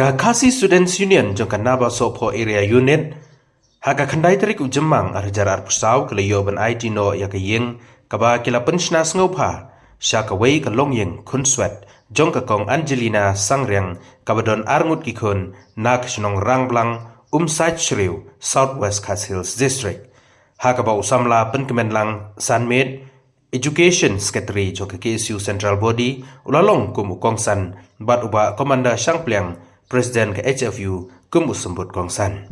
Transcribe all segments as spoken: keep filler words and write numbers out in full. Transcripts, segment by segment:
Ka Khasi Students Union jong ka Naba Sohphoh Area Unit ha ka khyndai tarik u Jymmang ar hajar arphew saw ka la ïoh ban aiti noh ïa ka ïing kaba ki la pynshna sngewbha sha kawei ka longïing khunswet jong ka Kong Angelina Sangriang kaba don arngut ki khun na ka shnong Rangblang, Umsait Shriew, South West Khasi Hills District. Ha kaba u samla pynkmen lang Sanmet, Education Secretary jong ka K S U Central Body, u la long kum u kongsan bad u Bah Commander Shangpliang, President ka H F U, kum u symbud kongsan.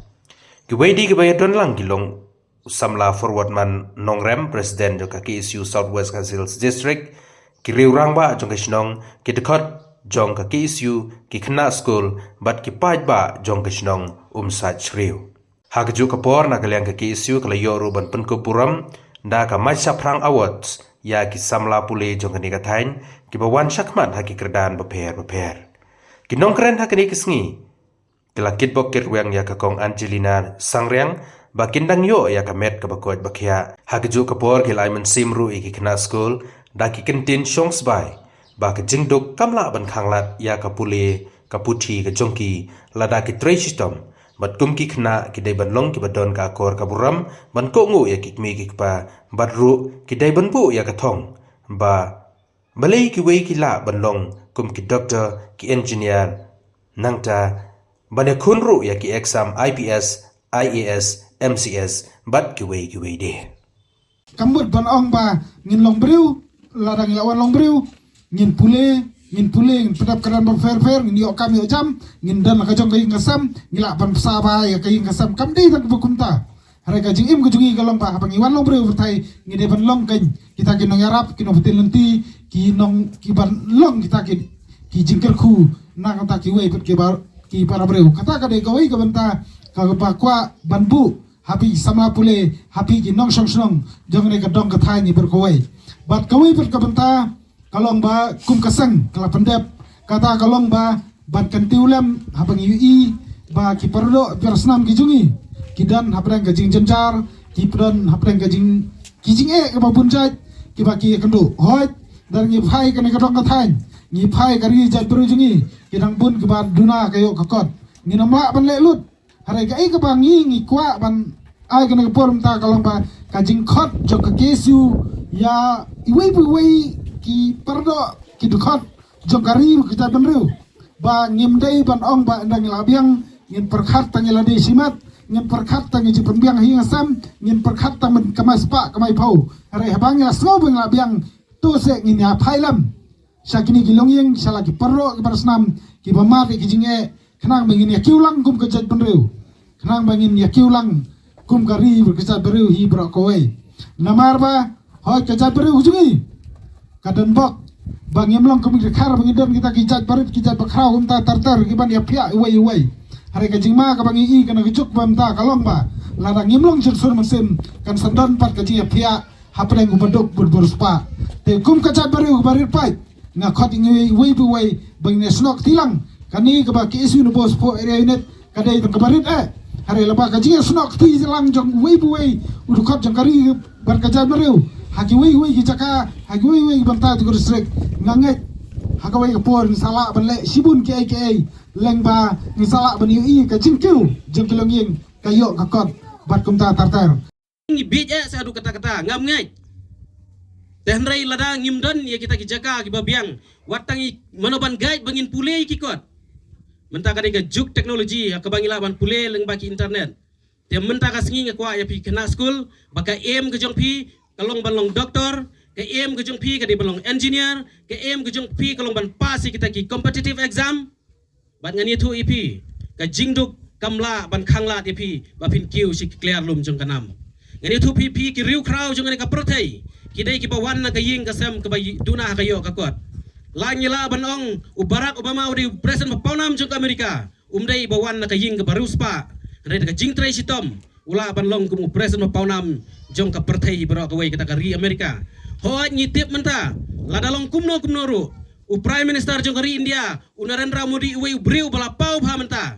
Kiwei de kiba ïadon lang ki long u samla Forwardman Nongrem, President jong ka K S U South West Khasi Hills District, ki riew rangbah jong ka shnong, ki dkhot jong ka K S U, ki khynnah skul bad ki paidbah jong ka shnong Umsait Shriew. Ha kajuh ka por na ka liang ka K S U ka la ïoh ruh ban pynkup burom da ka Mait Shaphrang Awards ïa ki samla pule jong kane ka thaiñ kiba wan shakhmat ha ki kyrdan bapher bapher. Ki nongkren ha kane ka sngi ki la kitbok kitrwiang ïa ka Kong Angelina Sangriang ba kin dang ïoh ïa ka met kaba koit ba khiah. Ha kajuh ka por ki la ai mynsiem ruh ïa ki khynnah skul da ki kyntien shong sbai ba ka jingduk kam lah ban khanglad ïa ka pule ka puthi ka jong ki lada ki trei shitom. Bad kum ki khynnah ki dei ban long kiba don ka akor ka burom ban kohnguh ïa ki kmie ki kpa, bad ruh ki dei ban buh ïa ka thong ba balei kiwei ki lah ban long kum ki doktor, ki engineer, nangta ban ïakhun ruh ïa ki exam I P S, I A S, M C S bad kiwei kiwei de. Kam mut ban ong ba ngin long briew, lada ngi la wan long briew, ngin pule, ngin pule, ngin pyndep ka don bapher bapher, ngin ïoh kam ïoh jam, ngin don la ka jong ka ïing ka sem, ngi lah ban bsa bha ïa ka ïing ka sem, kam dei tang ba kumta. Hynrei ka jingim ka jong ngi ka long ba haba ngi wan long briew pyrthei, ngi dei ban long kein kita ki nongïarap, ki nongpynlong lynti, ki nong, ki ban long kita ki, ki jingkyrkhu na ka bynta kiwei pat kiba, ki para briew. Kata ka dei kawei ka bynta kaba kwah ban buh ha phi samla pule, ha phi ki nongshong shnong jong kane ka dong ka thaiñ baroh kawei. Bad kawei pat ka bynta ka long ba kum ka seng ka la pyndep, kata ka long ba ban kyntiew lem haba ngi ïohi ba ki paradoh parasnam ki jong ngi ki don hapdeng ka jingjynjar, ki don hapdeng ka jing, ki jingeh kaba bun jait kiba ki ïakynduh. Hooid, lada ngi phai kane ka dong ka thaiñ, ngi phai ka ri jaitbynriew jong ngi, ki dang bun kiba duna ka ïoh ka kot. Ngin ym lah ban leh lut. Hynrei kaei kaba ngi, ngi kwah ban ai kane ka por mynta ka long ba ka jingkhot jong ka K S U ïa iwei pa iwei ki paradoh, ki dkhot jong ka ri ka jaitbynriew, ba ngim dei ban ong ba ynda ngi la biang ngin pyrkhat tang ïa lade shimet, ngin pyrkhat tang ïa jingpynbiang ha ïing ha sem, ngin pyrkhat tang ban kamai spah kamai phew. Hynrei haba ngi la sngew ba ngi la biang, to seh ngin ïa phai lem sha kine ki longïing, sha la ki paradoh ki parasnam kiba mad ïa ki jingeh, khnang ba ngin ïa kiew lang kum ka jaitbynriew, khnang ba ngin ïa kiew lang kum ka ri ka jaitbynriew hi baroh kawei. Namar ba hooid ka jaitbynriew ka jong ngi ka don bok ba ngim long kum ki dkhar, ba ngi don kita ki jait barit, ki jait bakhraw kumta ter ter kiban ïa phiah iwei iwei. Hynrei ka jingma kaba ngi i kane ka juk ba mynta ka long ba lada ngim long shirsur mynsiem, kan sa don pat ka jingïaphiah hapdeng u baduk bad u riewspah. Te kum ka jaitbynriew kaba rit paid, nga khot ïa ngi iwei pa iwei ba ngin ïa snoh kti lang. Kane kaba K S U Naba Sohphoh Area Unit ka dei tang kaba rit eh. Hynrei lada ka jingïasnoh kti lang jong uwei pa uwei u dkhot jong ka ri bad ka jaitbynriew ha kiwei kiwei ki jaka, ha kiwei kiwei ki bynta jong ka district, nga ngeit ha kawei ka por ngin sa lah ban leh shibun kiei kiei, lyngba ngin sa lah ban ïohi ka jingkiew jong ki longïing, ka ïoh ka kot bad kumta ter ter. Ngi bieit eh sa haduh katta katta, ngam ngeit. Te hynrei lada ngim don ïa kita ki jaka kiba biang, wat tang ïa mano ban guide ba ngin pule ïa ki kot. Mynta ka dei ka juk technology ha kaba ngi lah ban pule lyngba ki internet. Te mynta ka sngi nga kwah ïa phi khynnah skul ba ka aim ka jong phi ka long ban long doktor, ka aim ka jong phi ka dei ban long engineer, ka aim ka jong phi ka long ban pass ïa kita ki competitive exam. Bad ngan ïathuh ïa phi, ka jingduk kam lah ban khanglad ïa phi ba phin kiew sha ki kliar lum jong ka nam. Ngan ïathuh ïa phi, phi ki riewkhraw jong kane ka pyrthei, ki dei kiba wan na ka ïing ka sem kaba duna ha ka ïoh ka kot. Lada ngi lah ban ong u Barack Obama u dei u president ba pawnam jong ka Amerika, um dei ba wan na ka ïing kaba riewspah. Hynrei da ka jingtrei shitom u lah ban long kum u president ba pawnam jong ka pyrthei baroh kawei, kata ka ri Amerika. Hooid ngi tip mynta, lada long kumno kumno ruh, u Prime Minister jong ka ri India, u Narendra Modi, uwei u briew ba la paw bha mynta.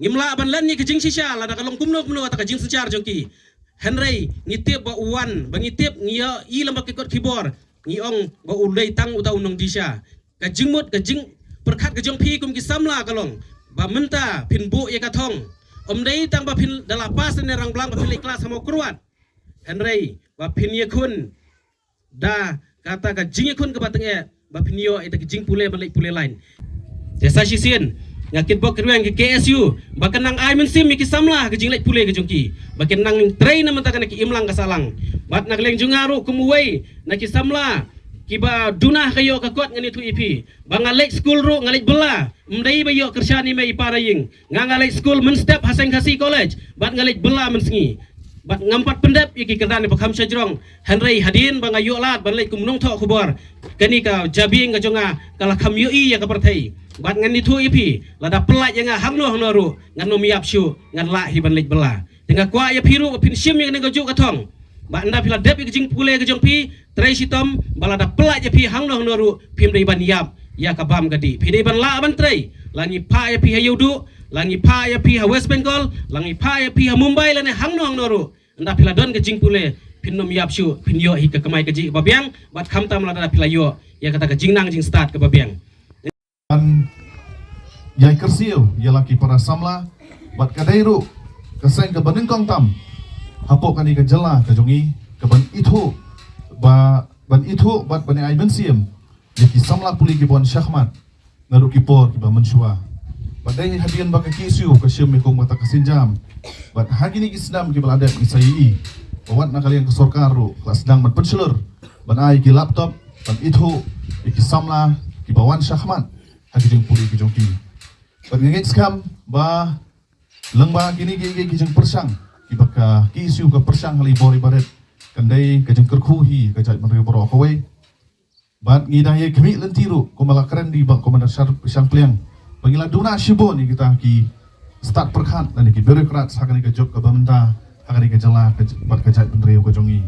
Ngim lah ban len ïa ka jingshisha lada ka long kumno kumno kata ka jingsynshar jong ki. Hynrei ngi tip ba u wan, ba ngi tip, ngi ïohi lyngba ki kot khubor, ngi ong ba u dei tang uta u nongdisha. Ka jingmut, ka jingpyrkhat ka jong phi kum ki samla ka long ba mynta phin buh ïa ka thong. Ym dei tang ba phin da la pass ne rangblang ba phin leit klas ha Mawkyrwat. Hynrei ba phin ïakhun da kata ka jingïakhun kaba tyngeh ba phin ïoh ïa ka jingpule ban leit pule line. Te sa shisien nga kitbok kitrwiang ka K S U ba kan nang ai mynsiem ïa ki samla ka jingleit pule ka jong ki, ba kan nang trei na mynta kane ka imlang ka sahlang. Bad na ka liang jong nga ruh kum uwei na ki samla kiba duna ka ïoh ka kot, ngan ïathuh ïa phi ba nga leit skul ruh nga leit bylla, ym dei ba ïoh kyrshan ïa i mei i pa ïing. Nga nga leit skul mynstep ha Seng Khasi College bad nga leit bylla mynsngi. Bad ngam pat pyndep ïa ki kyrdan ba kham shajrong. Hynrei hadien ba nga ïoh lad ban leit kum nongthoh khubor, kane ka jabieng ka jong nga ka la kham ïohi ïa ka pyrthei. Bad ngan ïathuh ïa phi, lada pyllait ïa nga hangno hangno ruh ngan ym ïap shuh, ngan lah hi ban leit bylla. Te nga kwah ïa phi ruh ba phin shim ïa kane kajuh ka thong. Ba ynda phi la dep ïa ka jingpule ka jong phi, trei shitom ba lada pyllait ïa phi hangno hangno ruh phim dei ban ïap ïa ka bam ka dih. Phi dei ban lah ban trei. La ngi phah ïa phi ha Ïewduh, la ngi phah ïa phi ha West Bengal, la ngi phah ïa phi ha Mumbai lane hangno hangno ruh, ynda phi la don ka jingpule phin ym ïap shuh, phin ïoh hi ka kamai kajih kaba biang. Bad khamtam lada phi la ïoh ïa kata ka jingnang jingstad kaba biang. Ban ïai kyrsiew ïa la ki para samla bad ka dei ruh ka seng kaba nyngkong tam hapoh kane ka jylla ka jong ngi ka ban ithuh, ba ban ithuh bad ban ai mynsiem ïa ki samla pule ki ban shakhmat naduh ki por kiba mynshuwa. Bad dei hadien ba ka K S U ka shim ïa kum kata ka sienjam, bad ha kine ki snem kiba la dep ngi sa ïohi ba wat na ka liang ka sorkar ruh ka la sdang ban pynshlur ban ai ki laptop ban ithuh ïa ki samla kiba wan shakhmat ha ki jingpule ki jong ki. Bad nga ngeit skhem ba lyngba kine ki, ki, ki jingpyrshang kiba ka K S U ka pyrshang ha la i bor i barit, kan dei ka jingkyrkhu hi ka jaitbynriew baroh kawei. Bad ngi dang ïa khmih lynti ruh kumba la kren da i Bah Commander Shar-, Shangpliang ba ngi la duna shibun ïa kita ki stad pyrkhat lane ki bureaucrats ha kane ka juk kaba mynta ha kane ka jylla ka j-, bad ka jaitbynriew ka jong ngi.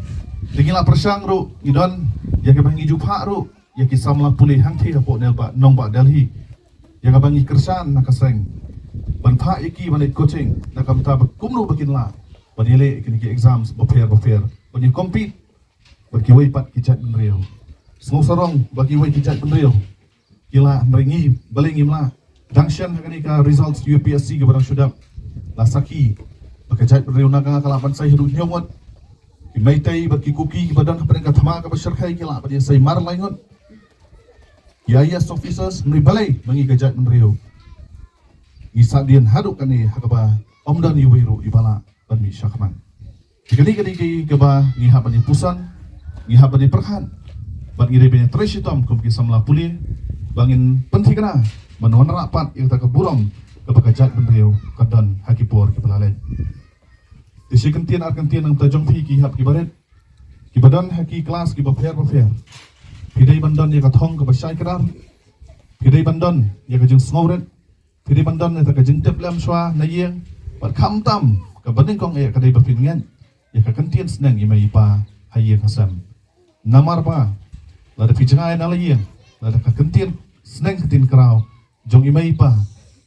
Te ngi la pyrshang ruh, ngi don ïa kaba ngi ju phah ruh ïa ki samla pule hangthie hapoh ne ba nongbah Delhi, ïa kaba ngi kyrshan na ka seng ban phah ïa ki ban leit coaching na ka bynta ba kumno ba kin lah ban ïaleh ïa kine ki exams bapher bapher ban ïa compete bad kiwei pat ki jaitbynriew. Sngewsarong ba kiwei ki jaitbynriew ki lah, hynrei ngi balei ngim lah? Dang shen ha kane ka results U P S C kaba dang shu dep la sakhi ba ka jaitbynriew Naga ka lah ban sei haduh hynñiew ngut. Ki Meitei bad ki Kuki kiba don hapdeng ka thma kaba shyrkhei ki lah ban ïa sei mar lai ngut. Ki I A S officers, hynrei balei ma ngi ka jaitbynriew ngi sahdien haduh kane ha kaba ym don iwei ruh iba lah ban mih shakhmat? Te kane ka dei kaba ngi hap ban ïa puson, ngi hap ban ïa pyrkhat bad ngi dei ban ïa trei shitom kum ki samla pule ba ngin pynthikna ban wanrah pat ïa kata ka burom kaba ka jaitbynriew ka don ha ki por kiba la leit. Te shi kyntien ar kyntien na ka bynta jong phi ki hap ki barit kiba don ha ki klas kiba pher bapher. Phi dei ban don ïa ka thong kaba shai kdar, phi dei ban don ïa ka jingsngewrit, phi dei ban don ïa ka jingtip lem shuwa na ïing, bad khamtam kaba nyngkong eh ka dei ba phin ngeit ïa ka kyntien sneng i mei i pa ha ïing ha sem. Namar ba lada phi jngai na la ïing, lada ka kyntien sneng kyntien kraw jong i mei i pa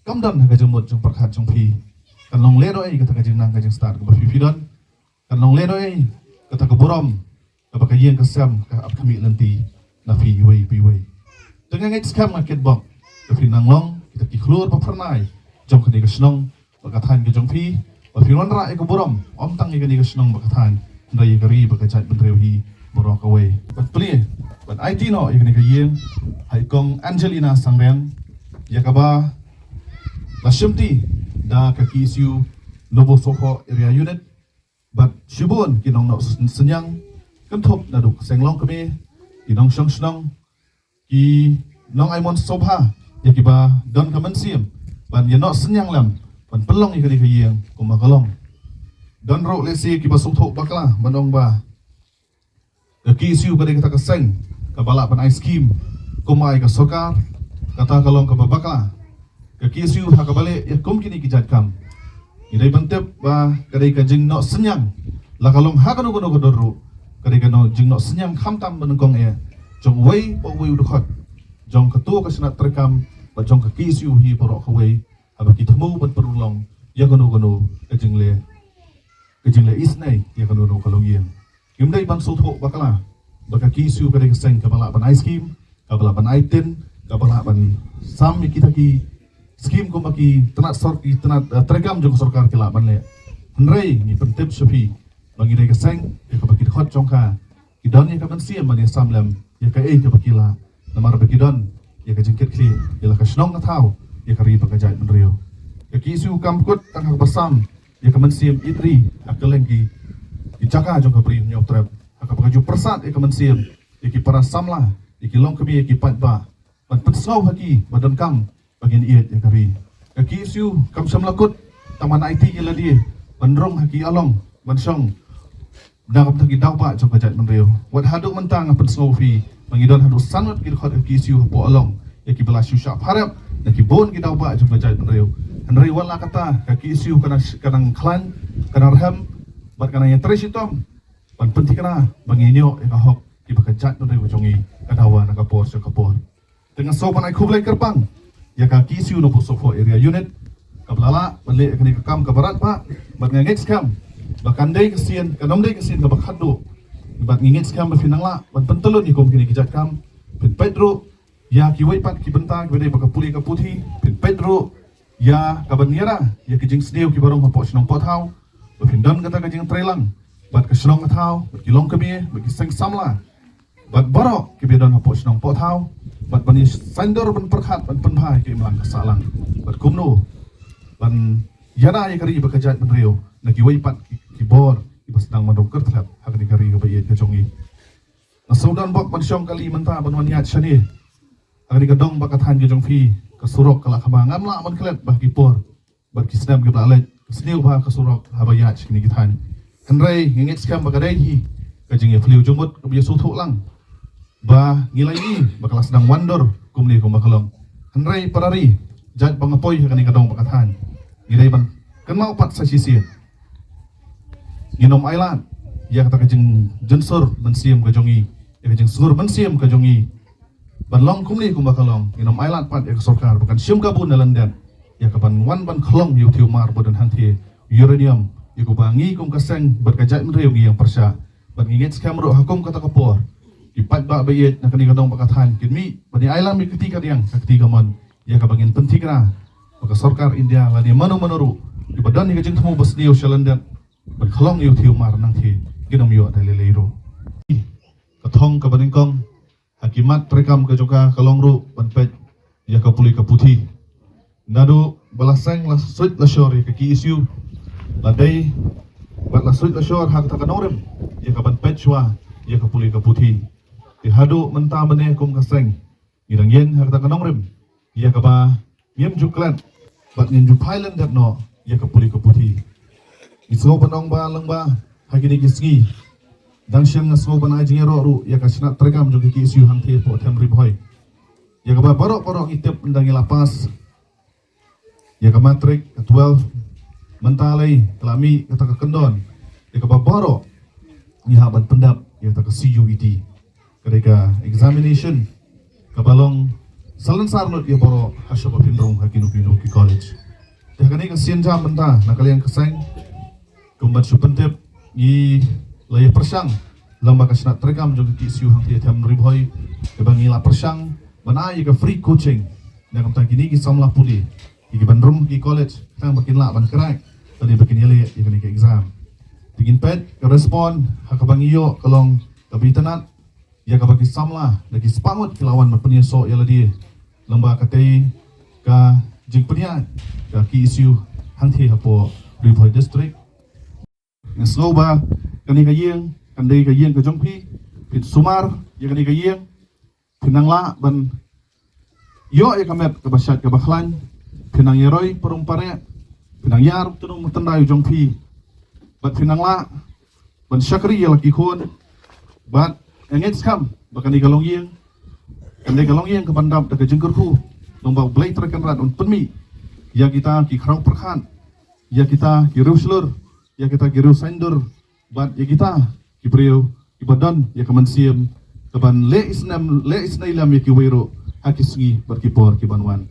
kam don ha ka jingmut jingpyrkhat jong phi, kan long lehnohei kata ka jingnang ka jingstad kaba phi phi don? Kan long lehnohei kata ka burom kaba ka ïing ka sem ka ap khmih lynti na phi iwei pa iwei? Te nga ngeit skhem, nga kitbok ba phin nang long kita ki khlur ba phyrnai jong kane ka shnong bad ka thaiñ ka jong phi, ba phin wanrah ïa ka burom ym tang ïa kane ka shnong bad ka thaiñ, hynrei ïa ka ri bad ka jaitbynriew hi baroh kawei. Ban plie ban aiti noh ïa kane ka ïing ha i Kong Angelina Sangriang, ïa kaba la shimti da ka K S U Nobosohphoh Area Unit bad shibun ki nongnoh syn-, synñiang, kynthup naduh ka seng longkmie, ki nongshong shnong, ki nongai mon sngewbha, ïa kiba don ka mynsiem ban ïa noh synñiang lem ban pynlong ïa kane ka ïing kumba ka long. Don ruh lehse kiba sngewthuh bakla ban ong ba ka K S U ka dei kata ka seng kaba lah ban ai skim kumba ai ka sorkar, kata ka long kaba bakla. Ka K S U ha kaba leh ïa kum kine ki jait kam, ngi dei ban tip ba ka dei ka jingnoh synñiang, la ka long ha kano kano ka dur ruh, ka dei ka noh, jingnoh synñiang khamtam ba nyngkong eh jong uwei pa uwei u dkhot jong kato ka shnat treikam bad jong ka K S U hi baroh kawei, haba ki thmu ban pynurlong ïa kano kano ka jingleh, ka jingleh isynei ïa kano kano ka longïing. Ngim dei ban sngewthuh bakla ba ka K S U ka dei ka seng kaba lah ban ai skim, kaba lah ban ai tin, kaba lah ban sam ïa kita ki skim kumba ki tnat sor ki tnat uh, treikam jong ka sorkar ki lah ban leh. Hynrei ngi pyntip sha phi ba ngi dei ka seng ïa kaba ki dkhot jong ka ki don ïa ka mynsiem ban ïa sam lem ïa kaei kaba ki lah. Namar ba ki don ïa ka jingkit khlieh ïa la ka shnong ka thaw ïa ka ri bad ka jaitbynriew. Ka KSU kam kut tang ha kaba sam ïa ka mynsiem ïeit ri ha kylleng ki ki jaka jong ka Bri Hynñiewtrep ha kaba ka ju pyrsad ïa ka mynsiem ïa ki para samla ïa ki longkmie ïa ki paidbah ban pynsngew ha ki ba donkam ba ngin ïeit ïa ka ri. Ka KSU kam shym la kut tang ban aiti ïa lade ban rung ha ki along ban shong na ka bynta ki daw bah jong ka jaitbynriew. Wat haduh mynta nga pynsngew phi ba ngi don haduh san ngut ki dkhot ka KSU hapoh along ïa kiba la shu shah pharep na ki bun ki daw bah jong ka jaitbynriew. Hynrei wat la kata ka KSU ka nang khlaiñ ka nang rhem bad ka nang ïatrei shitom ban pynthikna ba ngin ïoh ïa ka hok kiba ka jaitbynriew jong ngi ka dawa na ka por sha ka por. Te nga sngewbha ban ai khublei kyrpang ïa ka KSU Nongpoh Sohphoh Area Unit kaba la lah ban leh ïa kane ka kam kaba radbah bad nga ngeit skhem ba kan dei ka sien kan ym dei ka sien kaba khatduh bad nga ngeit skhem ba phin nang lah ban pyntyllun ïa kum kine ki jait kam. Phin peit ruh ïa kiwei pat ki bynta kiba dei bad ka pule ka puthi, phin peit ruh ïa kaban ïada ïa ki jingsniew kiba rung hapoh shnong poh thaw ba phin don kata ka jingtreilang bad ka shnong ka thaw bad ki longkmie bad ki seng samla bad baroh kiba don hapoh shnong poh thaw bad ban ïa saiñdur ban pyrkhat ban pynbha ïa ka imlang ka sahlang bad kumno ban ïada ïa ka ri bad ka jaitbynriew na kiwei pat ki bor kiba sdang ban rung kyrthlep ha kane ka ri kaba ïeit ka jong ngi. Nga sngewdon bok ban shong kali mynta ban wan ïaid shane ha kane ka dong bad ka thaiñ ka jong phi. Ka surok ka la khama, ngam lah ban klet ba ki por bad ki snem kiba la leit ka sniew bha ka surok haba ïaid sha kine ki thaiñ. Hynrei nga ngeit skhem ba ka dei hi ka jingïaphylliew jingmut kaba ïasngewthuh lang ba ngi la ïohi ba ka la sdang wan dur kumne kumba ka long. Hynrei para ri, jait ba nga poi ha kane ka dong bad ka thaiñ, ngi dei ban kynmaw pat sa shisien. Ngin ym ailad ïa kata ka jingjynsur mynsiem ka jong ngi, ïa ka jingsngur mynsiem ka jong ngi ban long kumne kumba ka long. Ngin ym ailad pat ïa ka sorkar ba kan shim kabu na lyndet ïa ka ban wan ban khlong ïa u thiew mar ba don hangthie, uranium, ïa kaba ngi kum ka seng bad ka jaitbynriew ngi ïeng pyrshah. Bad ngi ngeit skhem ruh ha kum kata ka por ki paidbah ba ïeit na kane ka dong bad ka thaiñ kin mih ban ïa ailad ïa ka kti ka diang ka kti ka mon ïa kaba ngin pynthikna ba ka sorkar India lane mano mano ruh kiba don ïa ka jingthmu ba sniew sha lyndet ban khlong ïa u thiew mar nangthie kin ym ïoh da lei lei ruh. Ka thong kaba nyngkong ha ki mat treikam ka jong ka ka long ruh ban peit ïa ka pule ka puthi. Naduh ba la seng la suit la shor ïa ka KSU la dei bad la suit la shor ha kata ka nongrim ïa ka ban peit shuwa ïa ka pule ka puthi. Te haduh mynta mynne kum ka seng ngi dang ïeng ha kata ka nongrim ïa kaba ngim ju klet bad ngim ju phai lyndet noh ïa ka pule ka puthi. Ngi sngew ban ong ba lyngba ha kine ki sngi dang shen nga sngew ban ai jingïaroh ruh ïa ka shnat treikam jong ka KSU hangthie hapoh Them Ri Bhoi ïa kaba baroh baroh ngi tip ynda ngi la pass ïa ka matrik ka twelve. Mynta lei ka la mih kata ka kyndon ïa kaba baroh ngi hap ban pyndep ïa kata ka CUET, ka dei ka examination kaba long salonsar lut ïa baroh ha shaba pynrung ha kino kino ki college. Te ha kane ka sien jam mynta na ka liang ka seng kumban shu pyntip ngi la ïa pyrshang lem bad ka shnat treikam jong ka KSU hangthie Them Ri Bhoi kaba ngi la pyrshang ban ai ïa ka free coaching na ka bynta kine ki samla pule ïa ki ban rung ki college tang ba kin lah ban crack lane ba kin ïaleh ïa kane ka exam. Te ngin peit ka respond ha kaba ngi ïoh ka long kaba itynnad ïa kaba ki samla da ki spah ngut ki la wan ban pynïasoh ïa lade lyngba katei ka jingpynïaid ka KSU hangthie hapoh Ri Bhoi District. Nga sngew ba kane ka ïing kan dei ka ïing ka jong phi, phin sumar ïa kane ka ïing, phin nang lah ban ïoh ïa ka met kaba shait kaba khlaiñ, phin nang ïaroi parum pareh, phin nang ïar u tnum u tyndai u jong phi bad phin nang lah ban shakri ïa la ki khun. Bad nga ngeit skhem ba kane ka longïing kan dei ka longïing kaban dap da ka jingkyrkhu, long ba U Blei Trai Kynrad un pynmih ïa kita ki khraw pyrkhat, ïa kita ki riewshlur, ïa kita ki riewsaiñdur bad ïa kita ki briew kiba don ïa ka mynsiem kaban leh isnem leh isnei lem ïa kiwei ruh ha ki sngi bad ki por kiban wan.